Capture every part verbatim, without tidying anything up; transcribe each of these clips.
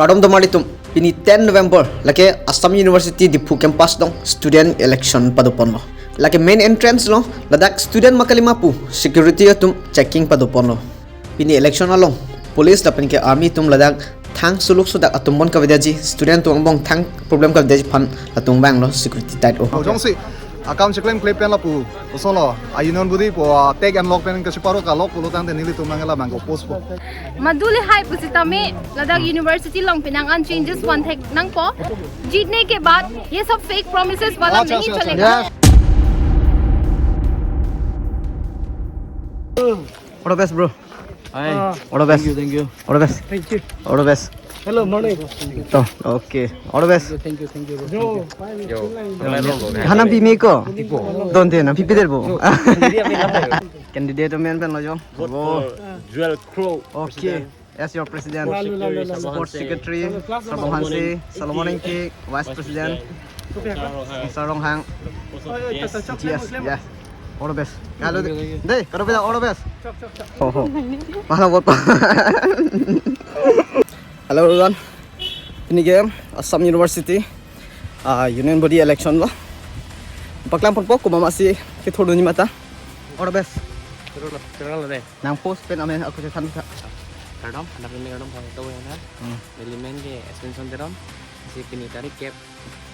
Kardom donmarlitum, pini ten November lake Assam University Diphu campus along student election padoponlo. Lake main entrance along ladak student makalima pu security atum checking padoponlo. Pini election along police lapen ke army atum ladak thang suluk sudak atumpon kavedaji, student atum angbong thang problem kavedaji aphan latum vanglo security tight o. Jongsi akam cheklem kle pen lapu, osolo a union body pu, a, take and lock pen kacheparo kalok pulo tangte nelitum nangkela bang oppose po. Maduli hai pusitame ladak university along penang an changes van thek nangpo. जीतने के बाद ये सब fake promises वाला अच्छा, नहीं अच्छा, अच्छा। चलेगा। All the best, bro. Hi. All the best. Thank you, thank you. All the best. Thank you. All the best. Hello, morning. To, okay. All the best. Thank you, thank you, bro. Yo. Thank you. Yo. Thank you. Hanam pimi ko? Donde na pipi der bo. Yo. Candidate men pen lo jo. Vote for Joel Crow. Okay. President. As your president. Lalu, lalu, lalu. Sports Secretary, Sarbon Hanse, Solomon Engti, Vice President, Sar Ronghang. Oh, yeah, yeah, yeah. G S, yeah. All the best. Hello. Thank you, thank you. Dei, kado pila all the best. Chop, chop, chop. Oh, oh. Mahala vote. Hello everyone. Pini ke Assam University, ah, Union Body election lo. Paklang ponpo komat masi kethurdunji mata. All the best. Terus lah, terus lah deh. Nang post pen amen ako chethan tha. Kardom, anak ini kardom kami tahu ya kan. Hmm. Neli men ke Espenson Teron, si pini tarik kep,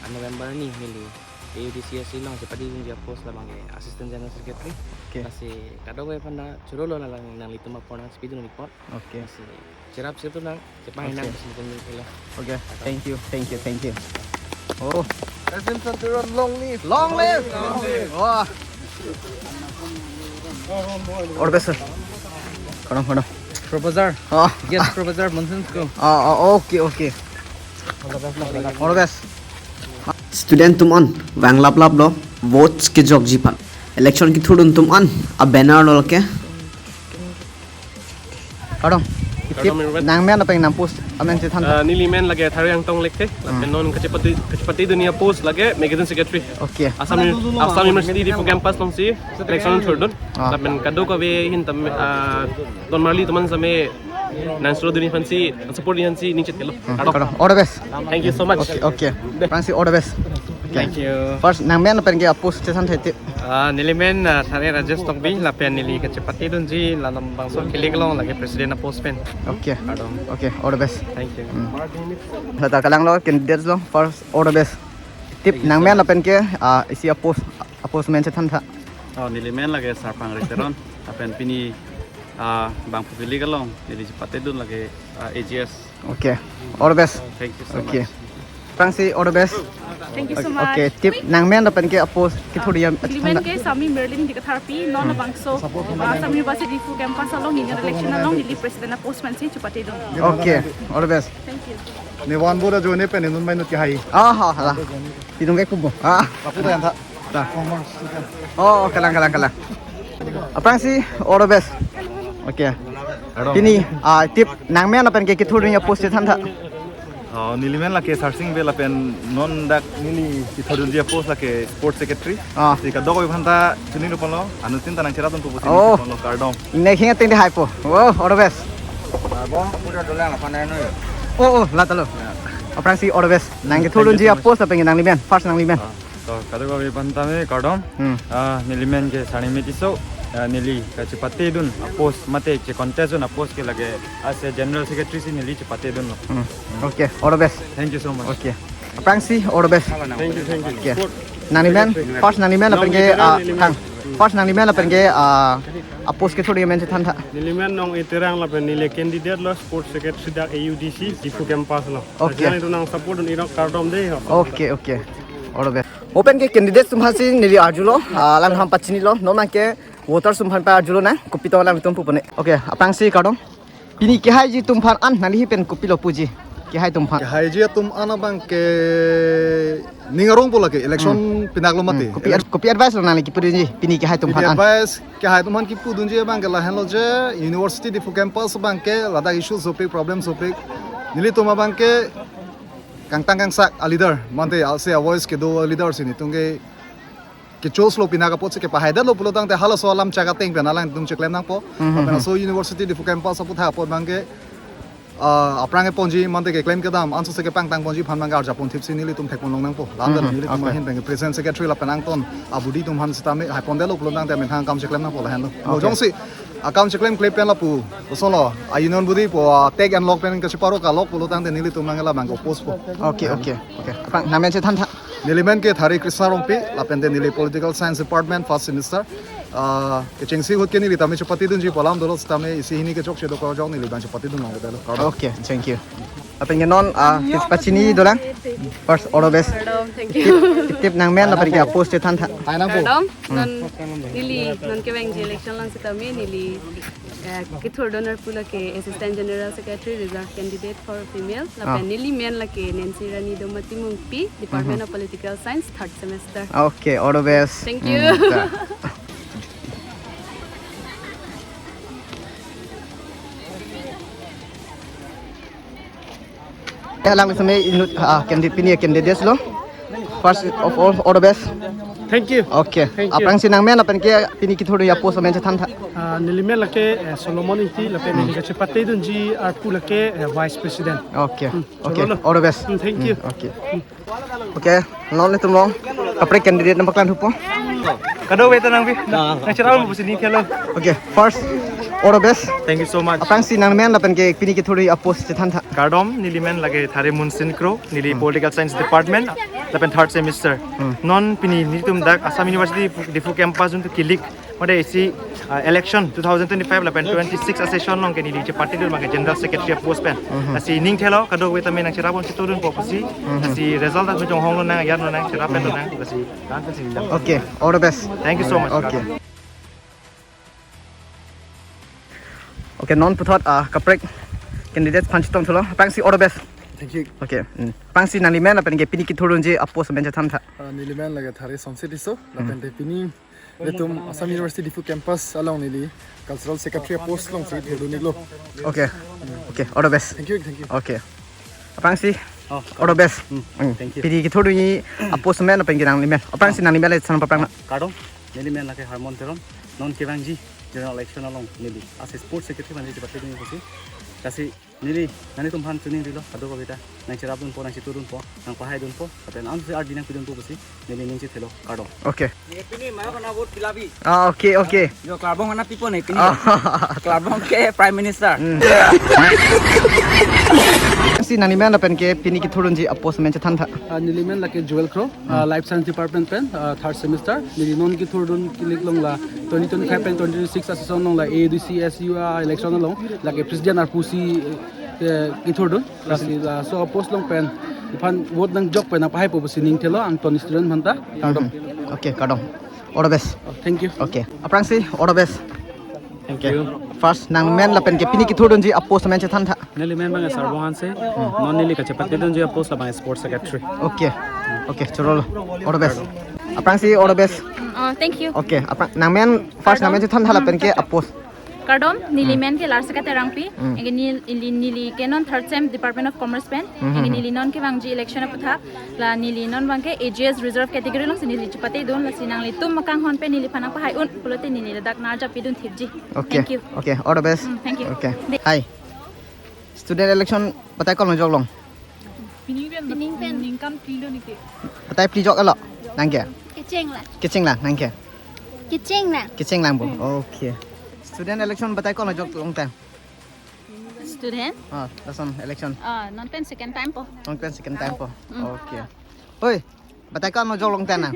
ah, November ni neli A U D C S C along chepadodunji apost labang ke Assistant General Secretary. Okay. Lasi kadokave aphan ta choro lo lalang nanglitum apor nangchepidun report. Okay. Lasi cherap sirtu nang, chepai nang. Okay. Besi nelitum ni pula. Okay, thank you, thank you, thank you. Oh. Espenson Teron, long live. Long live. Long live. Wah. All the best, sir. Kardom, kardom. Professor. Oh. Guest professor, Monsoon School. Oh, oh, okay, okay. All the best. Student atum an vang laplap lo, votes kejokji aphan. Election kethurdun atum an a banner lo ke. Kardom. Kardom, Irfan. Nang men apa yang nang post? Amen chethan. Ah, neli men lake Thari Angtong Lekthe. Hmm. Lapen non kachepate, kachepadodunji apost lake Magazine Secretary. Okay. Assam, Assam University Diphu campus alongsi election thurdun. Ah. Lapen kadokave ahin tame, ah, donmarlitum an same nangchoro dunji aphansi, nangsupport dunji aphansi ning chetelo. Hmm. Kardom. Kardom. All the best. Thank you so much. Okay, okay. Aphrangsi all the best. Okay. Thank you. First, nang men pen ke apost chethan tha tip. Ah, neli men, ah, Thane Rajesh Tokbi, lapen neli kachepadodunji labangso kilik along lake president apost pen. Okay. Kardom. Okay, all the best. Thank you. Hmm. Sata kalang lo, candidates lo, first, all the best. Tip. Thank you so much. Nang men lapen ke, ah, isi apost, apost men chethan tha. Oh, neli men lake Sarpang Riteron, lapen pini, ah, bangphu kilik along neli chepadodun lake, ah, A G S. Okay. All the best. Thank you so much. Okay. Aphrangsi all the best. Thank you so much. Okay, tip nang men lapen ke apost kethurdunji. Ah, neli men ke Sami Merlin Dikatharpi, non labangso, ah, Assam University Diphu campus along, union election along, neli president apost pensi chepadodun. Okay, all the best. Thank you. Ne one vote ajoine pen inut mainut kehai. Ah, ha, ha. Pidung ke kubo. Ah. Lapu ta yan tha. Ta. Oh, kalang, kalang, kalang. Aphrangsi all the best. Okay. Kardom. Pini, ah, tip nang men lapen ke kethurdunji apost chethan tha. Oh, neli men lake Sarsing Bey lapen non dak neli kethurdunji apost lake sports secretary. Ah. Si kadokave aphan ta chini lo ponlo, anuttin ta nangcherapdun pusi. Oh. Ponlo, kardom. Next thing ating di hai po. Oh, all the best. Kardom, puja dolang apa nai no yo. Oh, oh, la talo. Ya. Aphrangsi all the best. Nang kethurdunji apost lapen nangli men, first nangli men. Ah. To, kadokave aphan tame kardom. Hmm. Ah, neli men ke Sarnimi Tisso, ah, neli kachepadodun apost mate che-contest dun apost ke lake as a general secretary si neli chepadodunlo. Hmm. Okay, all the best. Thank you so much. Okay. Aphrangsi all the best. Thank you, thank you. Okay. Nangli men, first nangli men lapen ke, ah, kang. First nangli men lapen ke, ah, apost kethurdunji men chethan tha. Neli men Nong Iterang lapen neli candidate lo sports secretary dak A U D C, Diphu campus lo. Okay. Jangan itu nangsupport dun irok kardom dei ho. Okay, okay. All the best. Mo pen ke candidate atum aphansi neli arjulo, ah, alangliphan pachinilo, non ke voters atum aphan pa arjulo nang, kopi tong alanglitum pupo ne. Okay, aphrangsi kardom. Pini kehaiji atum aphan an nangli hi pen kopilo puji. Kehai atum aphan. Kehaiji atum an abang ke ning arong po lake election. Hmm. Pinak lo mati. Hmm. Kopi ad-, kopi advice lo nangli kipudunji pini kehai atum aphan an. Advice kehai atum aphan kipudunji abang ke lahenlo je, University Diphu campus abang ke ladak issue sopik, problem sopik. Nelitum abang ke kangtang kangsak a leader, mante alse a voice kedo a leader si nelitum ke, ke-choose lo pinak apotsi kepahai detlo pulo tangte halaso alam chak ateng pen alangtum cheklem nangpo. Mhm. Lapen laso University Diphu campus aputhak apot abang ke Ah, aphrang keponji mate keklem kedam, ansose kepangtang ponji aphan abangke arjapon thipsi nelitum thekpon long nangpo. Lam Mhm, dalo nelitum okay. ahin abangke president secretary lapen angton abudi atum aphan sitame hai pondetlo pulo tangte methang akam cheklem nangpo lahenlo. Okay. Jongsi akam cheklem kle pen lapu, kosonlo, a union body pu, ah, take and lock pen kacheparo kalok pulo tangte nelitum abangke la abangke oppose po. Okay, okay, okay. Aphrang nangmen chethan tha. Nelimen ke Thari Krishna Rongpi, lapen te neli political science department first semester. Ah, kechengsi ahut ke neli tame chepatedunji pu alam dolo sitame isi hini kechokche dokok ajok neli abang chepatedun nangdetlo. Kardom. Okay, thank you. Lapen ke non, ah, kis pachini dolang. First, all the best. Kardom, thank you. Tip, tip nangmen lapen ke apost chethan tha. Hai nangpo. Kardom, non neli, non kevangji election along sitame neli, eh, kethurdun arpu lake Assistant General Secretary Reserve Candidate for Female. Lapen Ah. neli men lake Nancy Rani Doma Timungpi, Department Mhm. of Political Science, third semester. Okay, all the best. Thank you. Hmm, ta. Ya, lang seme inut, ah, candidate pini candidate lo. First of all, all the best. Thank you. Okay. Thank you. Aphrangsi nangmen lapen ke pini kethurdun apost amen chethan tha. Ah, nelimen lake, eh, Solomon Ingti lapen Hmm. neli kachepatedunji arpu lake, eh, Vice President. Okay. Hmm, Okay. cholo lo. All the best. Hmm, thank you. Hmm, okay. Hmm. Okay, non nelitum along kaprek candidate nangpaklang thupo. Kadokave ta nangpi. Nangcherap pusi ning thelo. Okay, first, all the best. Thank you so much. Aphrangsi nangmen lapen ke pini kethurdun apost chethan tha. Kardom, nelimen lake Thari Munsin Kro, neli Hmm. Political Science Department, lapen third semester. Hmm. Non pini nelitum dak Assam University Diphu campus un tu kilik mate isi, ah, election two thousand twenty-five lapen twenty-six a-session along ke neli chepatedun abangke General Secretary apost pen. Mhm. Lasi ning thelo kadokave tame nangcherap pon chetudunpo pusi. Mhm. Lasi result ta mejong hong lonang, yan lonang, cherap pen lonang. Lasi dan pensi lam. Okay, all the best. Thank you so much. Okay. Okay, non puthot, ah, kaprek candidate aphan chetong thulo. Aphrangsi all the best. Thank you. Okay. Hmm. Aphrangsi nangli men lapen ke pini kethurdunji apost amen chethan tha. Ah, nelimen lake Thari Sonsi Tisso, lapen te pini nelitum Assam University Diphu campus along neli Cultural Secretary apost alongsi thurdun-iklo. Okay. Okay, all the best. Thank you, thank you. Okay. Aphrangsi, Oh, all the best. Hmm, Hmm. thank you. Pini kethurdunji apost amen lapen ke nangli men. Aphrangsi nangli men le san paphrang na. Kardom, nelimen lake Harmon Teron, non kevangji general election along neli as a sports secretary mane chepatedun pusi. Lasi neli nanglitum aphan chuning rilo, kadokave ta nangcherapdunpo, nangchetudunpo, nangpahaidunpo, lapen ansose ardi nangpidunpo pusi neli ning chethelo, kardom. Okay. Neli pini mayo kana vote pilabi. Ah, okay, okay. Jo Klarbong kana pipo ne pini. Ah. Klarbong ke Prime Minister. Hmm. Si nangli men lapen ke pini kethurdunji apost amen chethan tha. Ah, neli men lake Joel Kro, ah, Hmm. Life Science Department pen, ah, third semester. Neli non kethurdun kilik along la twenty twenty-five pen twenty twenty-six a-session along la A D C S U a-election along lake president arpu si, eh, kethurdun. Lasi laso apost along pen aphan vote nangjok pen nangpahaipo pusi ning thelo, angton student aphanta. Kardom. Mhm. Okay, kardom. All the best. Oh, thank you. Okay. Aphrangsi, all the best. Thank you. First, nangmen lapen ke pini kethurdunji apost amen chethan tha. Neli men abang Sarbong Hanse. Non neli kachepatedunji apost abang sports secretary. Okay. Okay, chorolo. All the best. Aphrangsi, all the best. Oh, thank you. Okay, aphrang nangmen first Kardom. Nangmen chethan tha lapen ke apost. Kardom, neli Hmm. men ke Larsika Terangpi. Hmm. Anke neli, neli, neli ke non third sem Department of Commerce pen. Hmm, Anke hmm, neli non kevangji election aputhak. La neli non abangke A G S reserve category alongsi neli chepatedun, lasi nanglitum akanghon pen neliphan nangpahai-un pulote neli ladak nang-arjapidun thipji. Okay. Thank you. Okay, all the best. Hmm, thank you. Okay. Hi. Student election batai ko-an ajok long? Pining pen. Pining pen. Ningkan phli lo neke. Batai phli joklo nangke? Kecheng lang. Kecheng lang nangke? Kecheng lang. Kecheng lang bo. Hmm. Okay. Student election batai ko-an ajok long time? Student? Ah, lason election. Ah, non pen second time po. Non pen second time po. Hmm. Okay. Oi, batai ko-an ajok long time nang?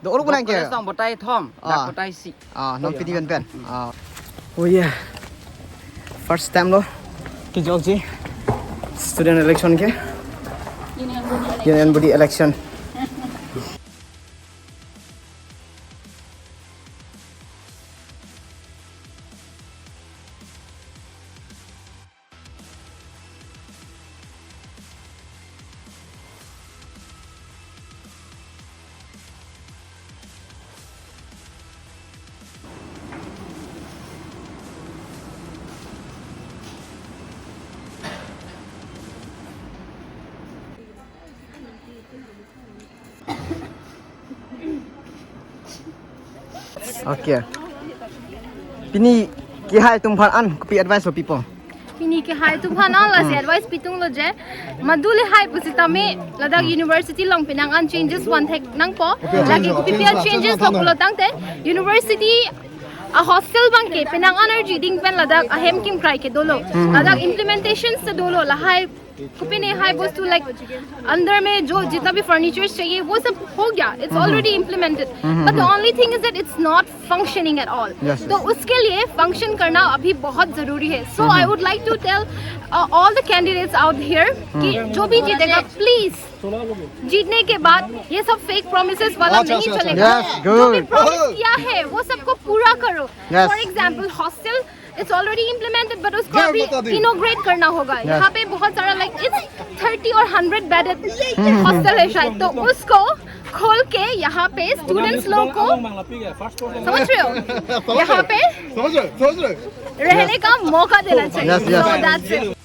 Do-olo ko nangke? College along batai thom, Ah. dak batai isi. Ah, non pini pen pen. Ah. Oh yeah. First time lo kejokji student election ke. Union body election. Union body election. Okay. Pini kehai atum aphan an kopi advice lo pipo? Pini ke hai tu phana lasi advice pitung lo je. Madule hai pusitame ladak university along penang an changes van thek nangpo. Lake kopi pia changes lo pulo tangte university a hostel abang ke penang an arjuding pen ladak ahem kimkrai ke dolo. Ladak implementations ta dolo lahai kopine hai bostu like अंदर में जो जितना भी फर्नीचर्स चाहिए वो सब हो गया. It's already implemented. But the only thing is that it's not functioning at all. Yes, yes. तो उसके लिए फंक्शन करना अभी बहुत जरूरी है. So I would like to tell all the candidates out here कि जो भी जीतेगा प्लीज जीतने के बाद ये सब फेक प्रॉमिसेस वाला अच्छा, नहीं अच्छा, चलेगा. Yes, जो भी good. प्रॉमिस किया है वो सबको पूरा करो. Yes. For example hostel it's already implemented but उसको जय अभी माता दी। इनोग्रेट करना होगा. यहाँ पे बहुत सारा लाइक इट्स थर्टी और हंड्रेड बेडेड हॉस्टल है शायद, तो उसको खोल के यहाँ पे स्टूडेंट्स लोग को समझ रहे हो, यहाँ पे समझ रहे हो? समझ रहे हो? रहने का मौका देना चाहिए. Yes, yes. So that's it.